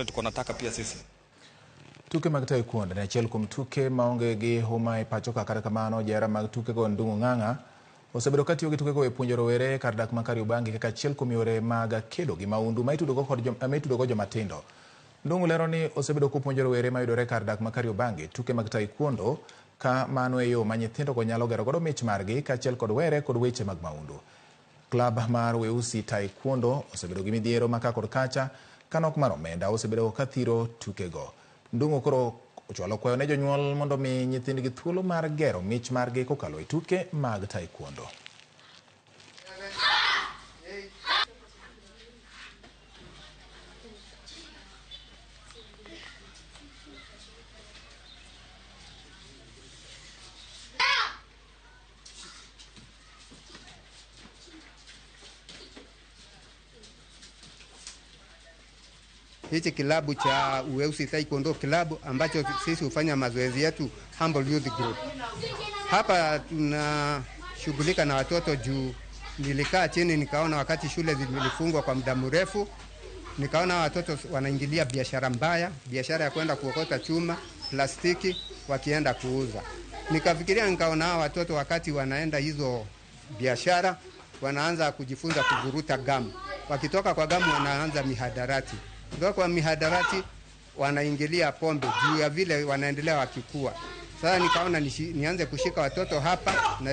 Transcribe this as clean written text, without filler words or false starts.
Tuko nataka pia sisi. Tuke mag taekwondo en achiel kuom tuke maonge gi huma e pacho ka. Kata kamano, johera mag tukego Ndung'u Ng'ang'a osebedo katiyo gi tukego e puonjo rowere kar dak ma Kariobangi kaka achiel kuom yore mag kedo gi maundu ma itudogo joma tindo. Ndung'u lero ni osebedo kopuonjo rowere mayudore kar dak ma Kariobangi tuke mag taekwondo ka mano e yo ma nyithindogo nyalo gero godo mich margi kaachiel kod were kod weche mag maundu. Klab mar Weusi Taekwondo osebedo gi midhiero ma ka kod kacha ka nok mar omenda osebedo ka thiro tukego. Ndung'u koro ochwalo kwayo ne jonyuol mondo mi nyithindgi thuolo mar gero mich margi kokalo e tuke mag taekwondo. Hichi kilabu cha Weusi Taekwondo Club ambacho sisi hufanya mazoezi yetu Humble Youth Group. Hapa tunashughulika na watoto juu nilikaa chini nikaona wakati shule zilifungwa kwa muda mrefu, nikaona watoto wanaingilia biashara mbaya, biashara ya kwenda kuokota chuma, plastiki wakienda kuuza. Nikafikiria nikaona hawa watoto wakati wanaenda hizo biashara wanaanza kujifunza kuvuruta gamu. Wakitoka kwa gamu wanaanza mihadarati. Kutoka kwa mihadarati wanaingilia pombe juu ya vile wanaendelea wakikua. Sasa nikaona nianze kushika watoto hapa na